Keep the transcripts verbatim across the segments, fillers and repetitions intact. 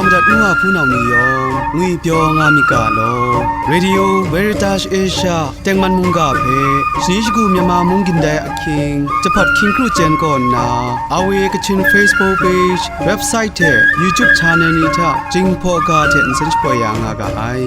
Madat nu a hpunau ni yawng ngwipyaw nga myit ga law. Radio Veritas Asia tengman mungga hpe shani shagu Myanmar mung gindai ahkying, jahpat hkying kru chyen kaw nna, R V A Kachin Facebook page, website hte YouTube channel ni hta Jinghpaw ga hte nsen shapoi ya nga ga ai.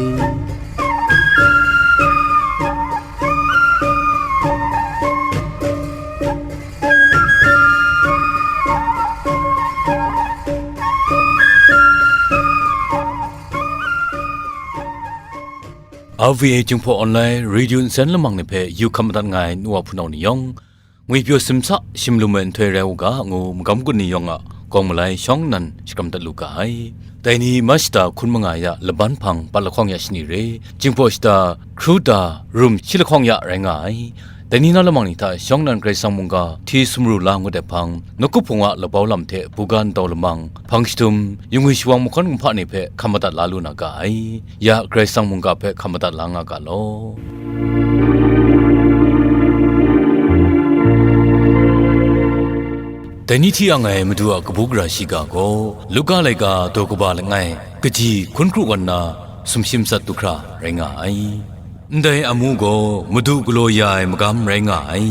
R V A Jinghpaw Online Radio nsen lamang ni hpe yu hkam madat nga ai nu wa hpunau ni yawng, ngwipyaw simsa shim lum ai nhtoi rai u ga ngu magam gun ni yawng a kawng malai shawng nnan shakram dat lu ga ai. Dai ni Mach shata hkun manga ya laban hpang pat lahkawng ya shani re, Jinghpaw shata hkru da rum shi lahkawng ya rai nga ai. Dai ni na lamang ni hta shawng nnan Karai Kasang mungga hti sumru la ngut ai hpang, nawku hpung a labau lam hte buga ntau lamang, hpang shadum, yungwi shawang mahkawn kumhpa ni hpe hkam madat la lu na ga ai. Ya Karai Kasang mungga hpe hkam madat la nga ga law. Dai ni hti ang ai Madu a kabu gara shiga gaw, Luka laika daw kaba langai, kaji hkun kru wan nna, sumshi matsat du hkra rai nga ai. Ndai amu gaw Madu galaw ya ai magam rai nga ai.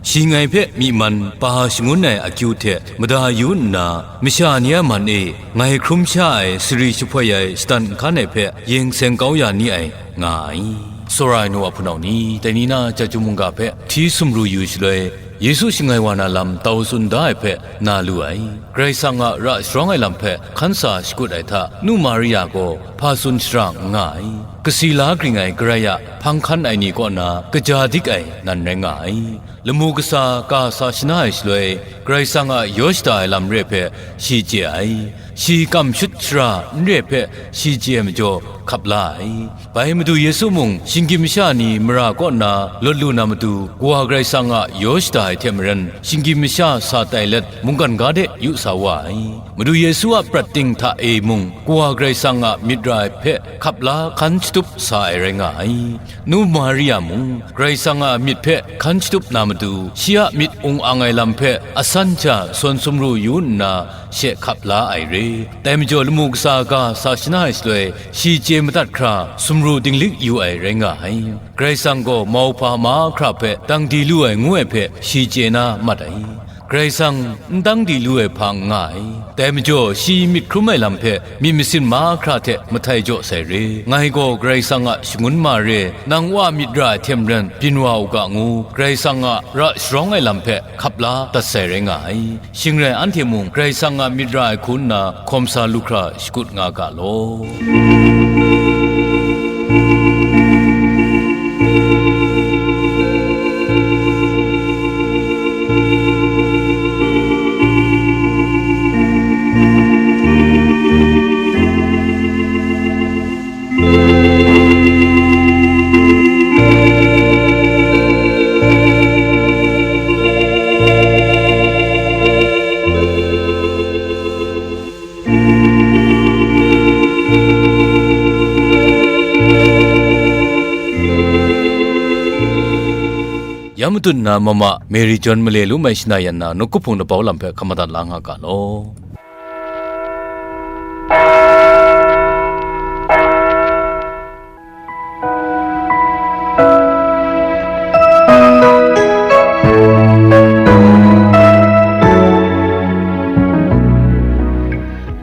Shi ngai hpe myi man pa shangun ai akyu hte mada yu nna, masha ni a man e ngai hkrum sha ai sari jahpoi ai shatan nhkan ai hpe yeng seng kau ya ni ai, nga ai. Tsawra ai nu a hpunau ni, dai ni na chyeju mungga hpe hti sumru yu shaloi, Yesu shangai wa na lam tau tsun da ai hpe na lu ai. Karai Kasang a ra sharawng ai lam hpe hkan sa shakut ai hta, nu Maria gaw hpa tsun shara n nga ai. Kasi la gring ai Karai a hpang hkan ai ni kaw na kaja dik ai nan rai nga ai. Lamu kasa ka sa shana ai shaloi, Karai Kasang a yaw shada ai lam re hpe shi chye ai. Shi kam shut shara n re hpe shi chye ai majaw hkap la ai. Bai Madu Yesu mung, shinggyim masha ni mara kaw nna lawt lu na matu, Kawa Karai Kasang a yaw shada ai hte maren, shinggyim masha sa tai let, mungkan ga de yu sa wa ai. Madu Yesu a prat ting hta e mung, Kawa Karai Kasang a myit ra ai hpe hkap la hkan shatup sa ai rai nga ai. Nu Maria mung, Karai Kasang a myit hpe hkan shatup na matu, shi a myit ung ang ai lam hpe asan hta sawn sumru yu nna, she hkap la ai re. Dai majaw lamu kasa ga sa shana ai shaloi, shi chye madat hkra sumru dinglik yu ai rai nga ai. Karai Kasang gaw mauhpa mahkra hpe dang di lu ai ngu ai hpe shi chye na mat ai. Karai Kasang n dang di lu ai hpa n nga ai. Dai majaw shi myit hkrum ai lam hpe myit masin mahkra hte mahtai jaw sai re. Ngai gaw Karai Kasang a shangun ma re, nang Wa a myit ra ai hte maren byin wa u ga ngu, Karai Kasang a ra sharawng ai lam hpe hkap la dat sai rai nga ai. Shing rai anhte mung Karai Kasang a myit ra ai hku nna hkawm sa lu hkra shakut nga ga law. Ya matut nna mama Mary John male lu mai shana yan na, nawku hpung labau lam hpe hkam madat la nga ga law.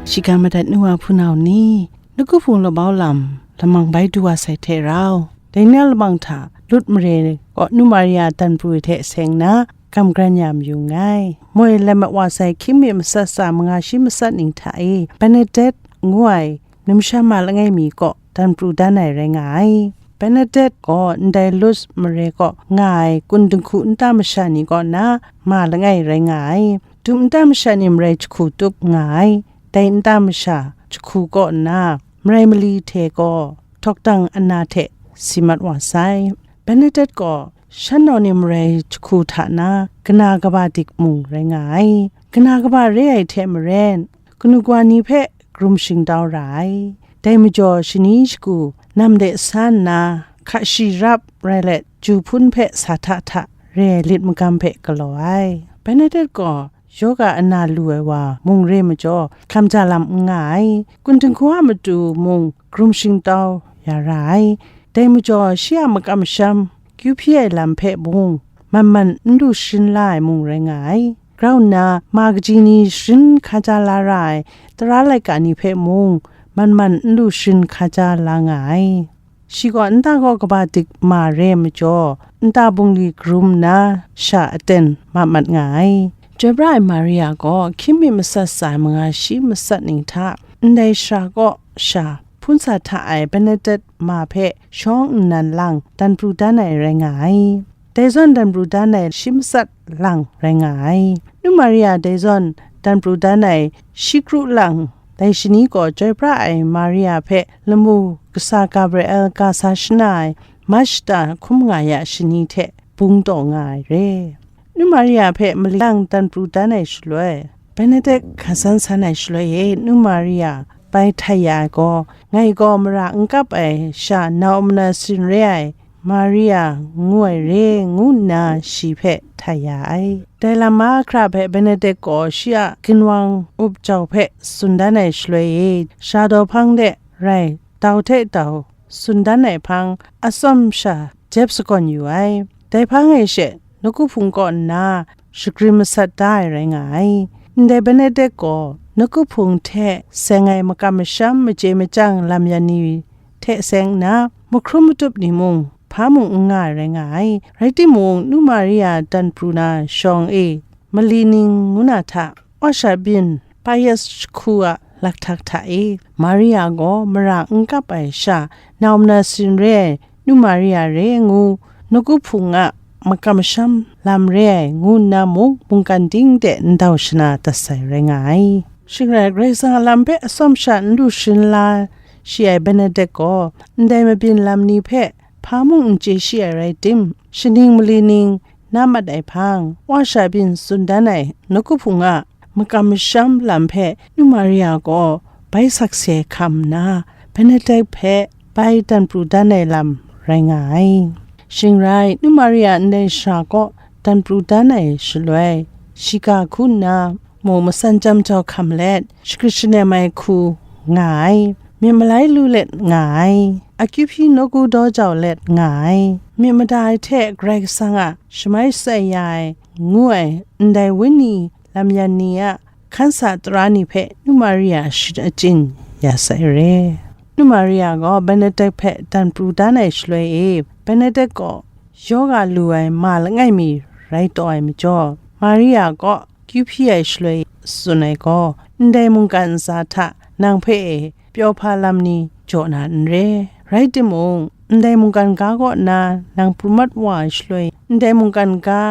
Shiga madat nu a hpunau ni, nawku hpung labau lam lamang bai du wa sai hte rau, dai ni a lamang hta lut mare kaw nu Maria dan pru hte seng na, kam karen ya mayu nngai. Moi lam wa sai hkying mi matsat tsa manga shi matsat ning hta e, Bernadette ngu ai numsha ma langai mi kaw dan pru dan ai rai nga ai. Bernadette gaw ndai Lourdes mare kaw nga ai kun dinghku nta masha ni kaw na ma langai rai nga ai. Dum nta masha ni marai jahku tup nga ai. Dai nta masha jahku kaw nna, marai mali hte gaw htawk dang ana hte si mat wa sai. Bernadette gaw shan nau ni marai jahku hta na kana kaba dik mung rai nga ai. Kana kaba re ai hte maren, kanu kawa ni hpe karum shingtau ra ai. Dai majaw shani shagu nam de sa nna, hka shi rap rai let, ju hpun hpe sa hta hta re ai lit magam hpe galaw ai. Bernadette gaw yoga ana lu ai wa mung re majaw, hkam ja lam n nga ai. Kun dinghku a matu mung grum shingtau ya ra ai. Dai majaw, shi a makam masham kyu hpyi ai lam hpe mung, man man n lu sharin la ai mung rai nga ai. Grau nna, ma kaji ni sharin hkaja la ra ai tara laika ni hpe mung, man man n lu sharin hkaja la nga ai. Shi gaw nta kaw kaba dik ma re ai majaw, nta bungli karum nna sha aten mat mat nga ai. Chyoi pra ai Maria gaw hkying mi matsat tsa ai manga shi matsat ning hta, ndai sara kaw sha hpun sa hta ai Benedik ma hpe shawng nnan lang dan pru dan ai rai nga ai. Dai zawn dan pru dan ai shi matsat lang rai nga ai. Nu Maria dai zawn dan pru dan ai shi kru lang, dai shani gaw chyoi pra ai Maria hpe lamu kasa Gabriel ga sa shana ai Mashta hkum nga ya shani hte bung taw nga ai re. Nu Maria hpe mali lang dan pru dan ai shaloi, Benedik hka san san ai shaloi e, nu Maria bai htai ya ai gaw, ngai gaw mara n kap ai sha nau mana sin re ai Maria ngu ai re, ngu nna shi hpe htai ya ai. Dai lam mahkra hpe Benedik gaw shi a ginwang up jau hpe tsun dan ai shaloi e, sara daw hpang de rai, dau hte dau tsun dan ai hpang atsawm sha jep sagawn yu ai. Dai hpang e she, nawku hpung kaw nna shagrin masat da ai rai nga ai. Ndai Benedik gaw nawku hpung hte seng ai makam masham, machye machyang lam yan ni hte seng nna, mahkrum matup ni mung, hpa mung n nga ai rai nga ai. Rai timung, nu Maria dan pru na shawng e, mali ning ngu na hta, Wa sha byin Pius jahku a lakhtak hta e, Maria gaw mara n kap ai sha, nau mana sin re ai nu Maria re ngu, nawku hpung a makam masham lam re ai ngu nna mung, mungkan ting de ndau shana dat sai rai nga ai. Shing rai, Karai Kasang a lam hpe atsawm sha n lu sharin la shi ai Benedik gaw, ndai mabyin lam ni hpe hpa mung n chye shi ai rai tim, shaning mali ning na mat ai hpang, wa sha byin tsun dan ai nawku hpung a makam masham lam hpe nu Maria gaw bai sakse hkam nna, Benedik hpe bai dan pru dan ai lam rai nga ai. Shing rai, nu Maria ndai sara kaw dan pru dan ai shaloi, shiga hku nna, mung matsan chyam jau hkam let, shagrit shanem ai hku nga ai, myit malai lu let nga ai, akyu hpyi nawku daw jau let nga ai, myit mada ai hte Karai Kasang a shamai shatsai ya ai, ngu ai, ndai wenyi lam yan ni a hkan sa tara ni hpe nu Maria shachyen ya sai re. Nu Maria gaw Benedik hpe dan pru dan ai shaloi e, Benedik gaw yoga lu ai ma langai mi rai taw ai majaw, Maria kaw kyu hpyi ai shaloi tsun ai gaw, ndai mungkan ntsa hta nang hpe e pyaw hpa lam ni jaw na n re. Rai timung, ndai mungkan ga kaw na nang pru mat wa ai shaloi, ndai mungkan ga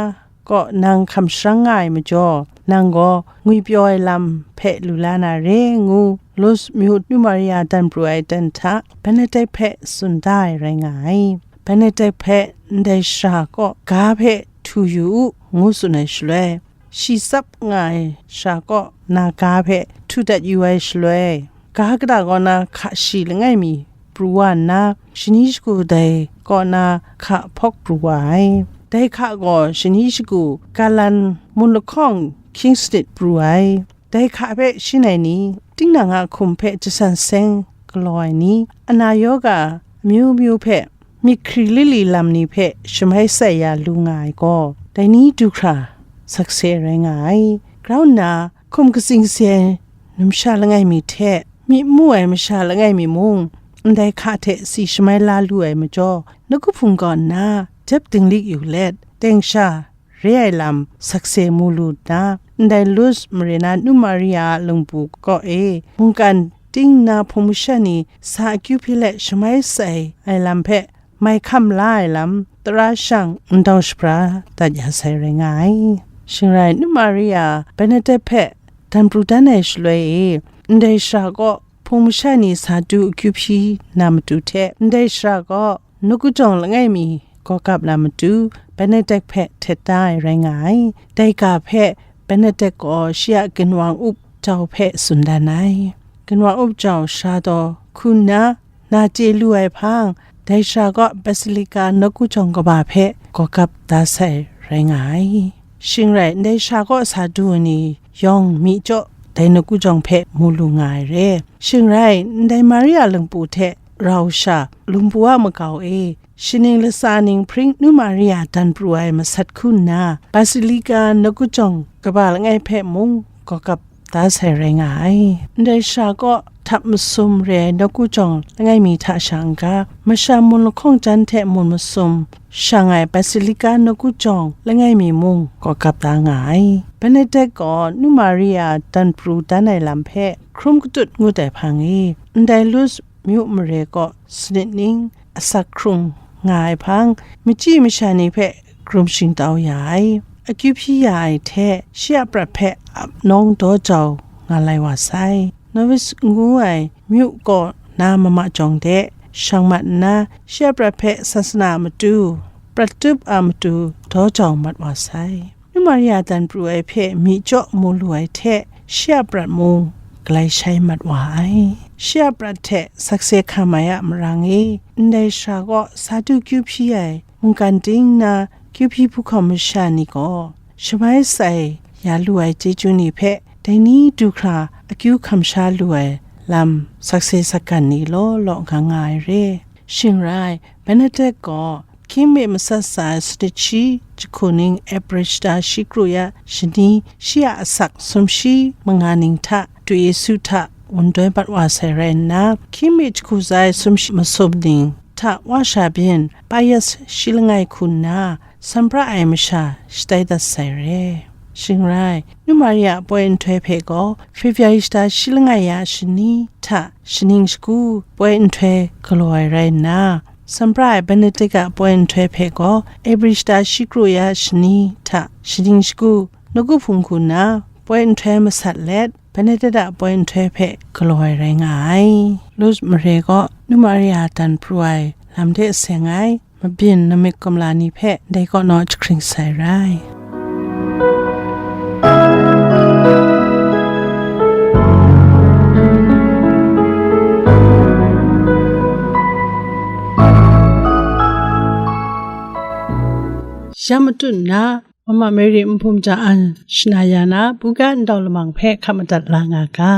kaw nang hkam sharang nga ai majaw, nang gaw ngwipyaw ai lam hpe lu la na re ngu, Lourdes myu nu Maria dan pru ai ten hta Benedik hpe tsun da ai rai nga ai. Benedik hpe ndai sara kaw ga hpe htu yu u, ngu tsun ai shaloi, shi tsap nga ai sara kaw na ga hpe htu dat yu ai shaloi, ga kata kaw na hka shi langai mi pru wa nna, shani shagu dai kaw na hka hpawk pru wa ai. Dai hka gaw shani shagu galan mun lahkawng hkying sanit pru ai. Dai hka hpe shin ai ni, tinang a hkum hpe jasan seng galaw ai ni, ana yoga amyu myu hpe myit hkri lili lam ni hpe shamai shatsai ya lu nga ai gaw, dai ni du hkra sakse rai nga ai. Grau nna, hkum katsing si ai numsha langai mi hte, myit mu ai masha langai mi mung, ndai hka hte si shamai la lu ai majaw, nawku hpung kaw nna jep dinglik yu let, teng sha re ai lam sakse mu lu nna, ndai Lourdes mare na nu Maria a lungpu kaw e, mungkan ting nna hpung masha ni sa akyu hpyi let shamai shatsai ai lam hpe mai hkam la ai lam, tara shang ndau shapra dat ya sai rai nga ai. Shing rai, nu Maria Benedik hpe dan pru dan ai shaloi e, ndai sara kaw hpung masha ni sa du akyu hpyi na matu hte, ndai sara kaw nawku jawng langai mi gaw gap na matu, Benedik hpe htet da ai rai nga ai. Dai ga hpe Benedik gaw shi a ginwang up jau hpe tsun dan ai. Ginwang up jau sara daw hku nna, na chye lu ai hpang, dai sara kaw Basilika nawku jawng kaba hpe gaw gap da sai rai nga ai. Shing rai, ndai sha kaw sa du ai ni yawng myi jaw dai nawku jawng hpe mu lu nga ai re. Shing rai, ndai Maria lungpu hte rau sha, lungpu a makau e, shaning lasa ning hpring nu Maria dan pru ai masat hku nna, Basilika nawku jawng kaba langai hpe mung gawgap da sai rai nga ai. Ndai sha kaw htap masum re ai nawku jawng langai mi hta sha n-ga, masha mun lahkawng jan hte mun masum shang ai Basilika nawku jawng langai mi mung gawgap da nga ai. Benedict gaw nu Maria dan pru dan ai lam hpe hkrum katut ngut ai hpang e, ndai Lourdes myu mare kaw sanit ning asak hkrung nga ai hpang, machyi masha ni hpe hkrum shingtau ya ai, akyu hpyi ya ai hte shi a prat hpe ap nawng daw jau nga lai wa sai. Norwich ngu ai myu kaw na mama jawng de shang mat nna, shi a prat hpe sasana a matu, prat tup a matu daw jau mat wa sai. Nu Maria dan pru ai hpe myi jaw mu lu ai hte, shi a prat mung galai shai mat wa ai. Shi a prat hte sakse hkam ai a marang e, ndai sara kaw sa du kyu hpyi ai mungkan ting nna kyu hpyi hpu hkawm masha ni gaw, shamai sai ya lu ai chyeju ni hpe dai ni du hkra akyu hkam sha lu ai lam sakse sakgan ni law law nga nga ai re. Shing rai, Benedict gaw hkying mi matsat tsa ai sanit shi jahku ning April shata shi kru ya shani, shi a asak sumshi manga ning hta Madu Yesu hta wun doi mat wa sai rai nna, hkying mi jahku tsa ai sumshi masum ning hta wa sha byin Pius shi langai hku nna, san pra ai masha shatai dat sai re. Shing rai, Nu Maria poi nhtoi hpe gaw February shata shi langai ya shani hta shaning shagu poi nhtoi galaw ai rai nna, san pra ai Benedict a poi nhtoi hpe gaw April shata shi kru ya shani hta shaning shagu nawku hpung hku nna poi nhtoi masat let, Benedict a poi nhtoi hpe galaw ai rai nga ai. Lourdes mare gaw Nu Maria dan pru ai lam hte seng ai mabyin namik kumla ni hpe dai kaw naw jahkring sai rai. Ya matut nna, Mama Mary nhpum ja an shana ya na, buga ndau lamang hpe hkap madat la nga ga.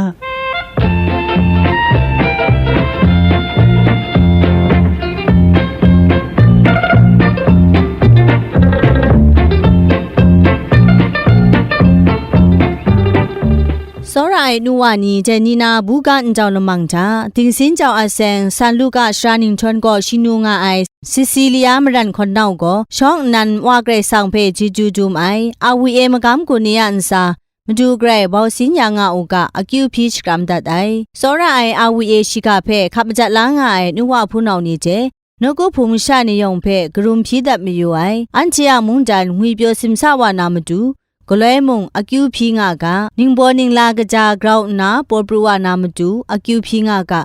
Tsawra ai nu wa ni, dai ni na buga ndau lamang hta, dingsin jau a seng, San Luka sara ninghtawng gaw shing nu nga ai, Sisilia maran hkawn nau gaw, shawng nnan Wa Karai Kasang hpe chyeju dum ai, a wi e magam gun ni a ntsa, Madu Karai bausin ya nga u ga, akyu hpyi shakram dat ai. Tsawra ai a wi e shiga hpe hkap madat la nga ai nu wa hpunau ni hte, nawku hpung masha ni yawng hpe karum hpyi dat mayu ai. Anhte a mungdan ngwipyaw simsa wa na matu, galoi mung akyu hpyi nga ga, ningbaw ningla kaja grau nna paw pru wa na matu, akyu hpyi nga ga,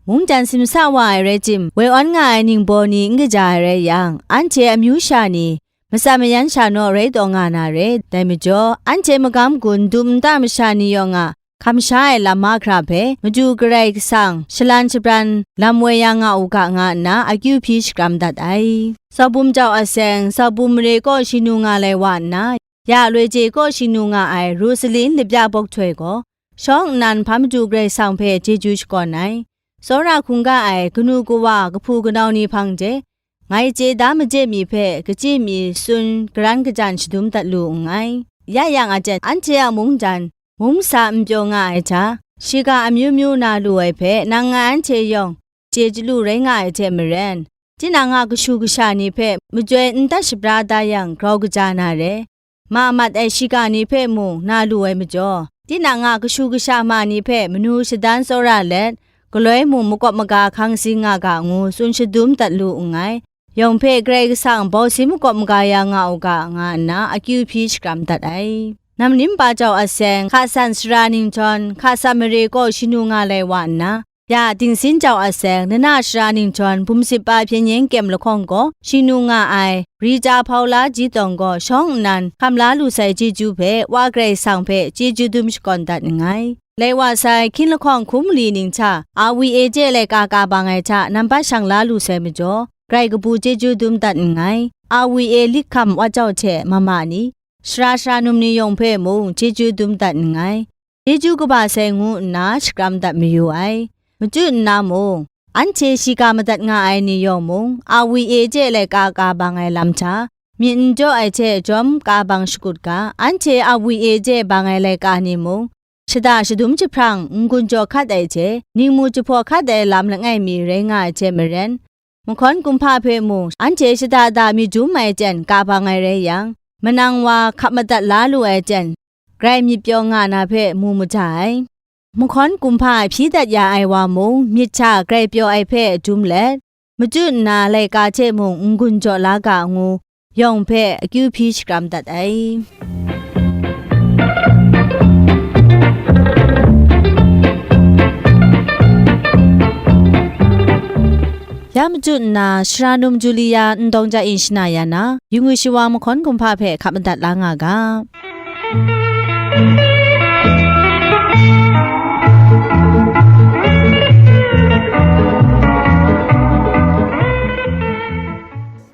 mungdan simsa wa ai rai tim, woi awn nga ai ningbaw ni n kaja ai rai yang, anhte amyu sha ni, matsan mayan sha naw rai taw nga na re, dai majaw, anhte magam gun dum nta masha ni yawng a kamsha ai lam mahkra hpe, Madu Karai Kasang shalan shabran lam woi ya nga u ga, nga nna akyu hpyi shakram dat ai. Zaubum jau a seng, Zaubum mare kaw shing nu nga lai wa nna, ya loi je kaw shing nu nga ai Rosalin labya bawk htoi gaw, shawng nnan hpa Madu Karai Kasang hpe chyeju shakawn ai. Tsawra hkungga ai kanu kawa kahpu kanau ni hpang de, ngai chye da maje mi hpe kachyi mi tsun garan kajan shadum dat lu nngai. Ya yang a jen, anhte a mungdan, mungsa n pyaw nga ai hta, shiga amyu myu na lu ai hpe, nang ngai anhte yawng chye chyalu rai nga ai hte maren, tinang a kashu kasha ni hpe majoi n dat shabra da yang grau kaja na re. Ma mat ai shiga ni hpe mung na lu ai majaw, tinang a kashu kasha ma ni hpe manu shadan tsawra let, galoi mung makawp maga hkang zing nga ga ngu tsun shadum dat lu nngai. Yawng hpe Karai Kasang bausin makawp maga ya nga u ga, nga nna akyu hpyi shakram dat ai. Namnim pa jau a seng, hka san sara ninghtawng, hka san mare kaw shing nu nga lai wa nna, ya dingsin jau a seng, nana sara ninghtawng, bum sip pa hpyen yen kyem lahkawng gaw, shing nu nga ai, Rita Paula Jitawng gaw shawng nnan hkam la lu sai chyeju hpe, Wa Karai Kasang hpe chyeju dum shakawn dat nngai. Lai wa sai, hkying lahkawng hkum mali ning hta, a wi e je laika ka bang ai hta, nambat shang la lu sai majaw, grai kabu chyeju dum dat nngai. A wi e likhkam wa jau hte mama ni, sara sara num ni yawng hpe mung chyeju dum dat nngai. Chyeju kaba sai ngu nna shakram dat mayu ai. Machyu nna mung, anhte shiga madat nga ai ni yawng mung, a wi e je laika ka bang ai lam hta, myit n jaw ai hte jawm ka bang shakut ga, anhte a wi e je bang ai laika ni mung, shada shadum jahprang n-gun jaw hkat ai hte, ningmu jahpaw hkat ai lam langai mi rai nga ai hte maren, mahkawn kumhpa hpe mung anhte shada da myit dum ai ten ka bang ai rai yang, manang wa hkap madat la lu ai ten, grai myit pyaw nga na hpe mu maja ai. Mahkawn kumhpa hpyi dat ya ai wa mung myit hta grai pyaw ai hpe dum let, machyu nna laika hte mung n-gun jaw la ga ngu, yawng hpe akyu hpyi shakram dat ai. Ya machyu nna, sara num Julia n dawng ja in shana ya na, yu ngwi shawa mahkawn kumhpa hpe hkap madat la nga ga.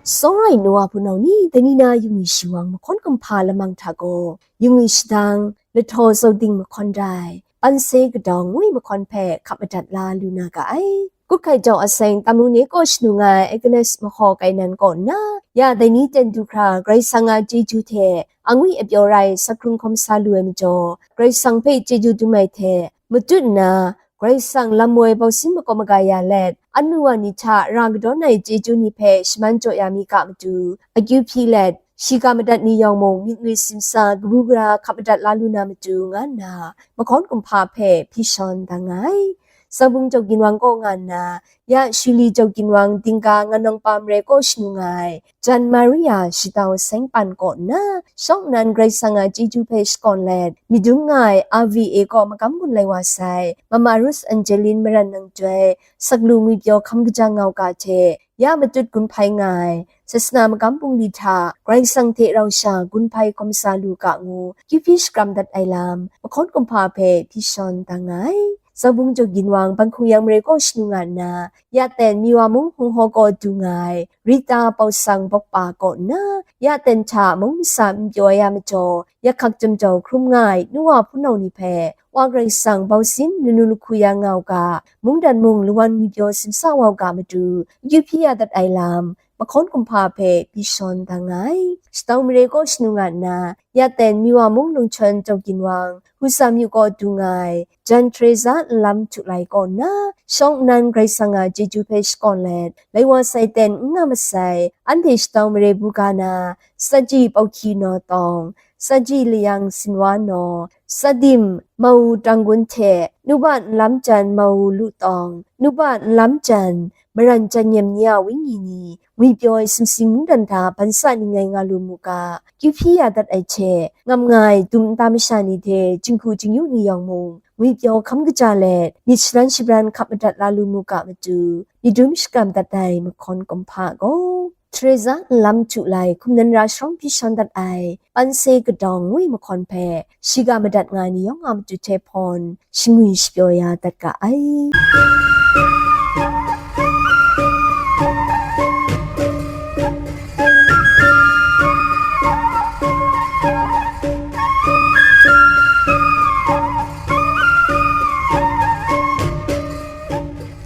Sawrai nu a hpunau ni, dai ni na yu ngwi shawang mahkawn kumhpa lamang hta gaw, yu ngwi shadang, lahtaw zauding mahkawn rai, panse kadawng ngwi mahkawn hpe hkap madat la lu na ga ai. Kut hkai jau aseng Tamu ni kaw shanu nga ai Agnes Mahaw Kainan kaw nna, ya dai ni ten du hkra Karai Kasang a chyeju hte angwi apyaw rai sakrung hkawm sa lu ai majaw, Karai Kasang hpe chyeju dum ai hte, matut nna, Karai Kasang lam woi bausin makawp maga ya let, anu wa ni hta ra kadawn ai chyeju ni hpe shaman jaw ya mi ga matu, akyu hpyi let, shiga madat ni yawng mung myit ngwi simsa kabu gara hkap madat la lu na matu, nga nna mahkawn kumhpa hpe hpyi shawn da nga ai. Sangbung Jau Ginwang kaw nga nna, ya Shuli Jau Ginwang dingga Ngan Nang Pa Mare kaw shanu nga ai, Jan Maria Shatau Seng Pan kaw nna, shawng nnan Karai Kasang a chyeju hpe shakawn let, myit dum nga ai R V A kaw magam gun lai wa sai, Mama Ruth Angeline Maran Nang Joi, saklu ngwipyaw hkam kaja ngau ga hte, ya matut gun hpai nga ai, sasana magam bungli hta Karai Kasang hte rau sha gun hpai hkawm sa lu ga ngu, akyu hpyi shakram dat ai lam, mahkawn kumhpa hpe hpyi shawn da nga ai. Sangbung Jau Ginwang Ban Hkung Yang Mare kaw shanu nga nna, ya ten Miwa mung Hung Haw kaw du nga ai, Rita Pau Sang Bawkpa kaw nna, ya ten hta mung masa n pyaw ya majaw, ya hkak jam jau hkrum nga ai nu wa hpunau ni hpe, Wa Karai Kasang bausin lanu lahku ya nga u ga, mungdan mung lawan ngwipyaw simsa wa u ga matu, akyu hpyi ya dat ai lam, mahkawn kumhpa hpe hpyi shawn da nga ai. Shatau mare kaw shanu nga nna, ya ten Miwa mung Lungchawn Jau Ginwang, Husa myu kaw du nga ai, Jan Teresa Nlam Htu Lai kaw nna, shawng nnan Karai Kasang a chyeju hpe shakawn let, lai wa sai ten n nga masai, anhte Shatau mare buga na, Saji Pauhkyi Naw Tawng, Saji Layang Sinwa Naw, Sadim Mau Tanggun hte, Nuba Nlam Jan Mau Lu Tawng, Nuba Nlam Jan Maran Jan Nyem ni a wenyi ni, ngwipyaw ai sumsing mungdan hta ban sa ning rai nga lu mu ga, akyu hpyi ya dat ai hte, ngam nga ai dum nta masha ni hte jinghku jingyu ni yawng mung, ngwipyaw hkam kaja let, myit shalan shabran hkap madat la lu mu ga matu, myit dum shakram dat ai mahkawn kumhpa gaw, Teresa Nlam Htu Lai hkum nan ra sharawng hpyi shawn dat ai, panse kadawng ngwi mahkawn hpe, shiga madat nga ai ni yawng a matu hte hpawn, shangwi shapyaw ya dat ga ai.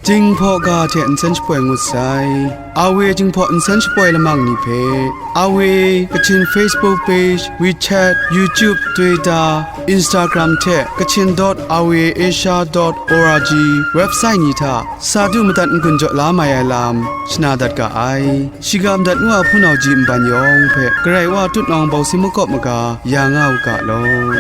Jinghpaw ga hte nsen shapoi ngut sai. A W Jinghpaw nsen shapoi lamang ni hpe, A W Kachin Facebook page, WeChat, YouTube, Twitter, Instagram hte Kachin dot R V A Asia dot O R G website ni hta sa du madat n-gun jaw la mai ai lam shana dat ga ai. Shiga madat ngu a hpunau ji nban yawng hpe Karai Wa tutnawng bausin makawp maga ya nga u ga law.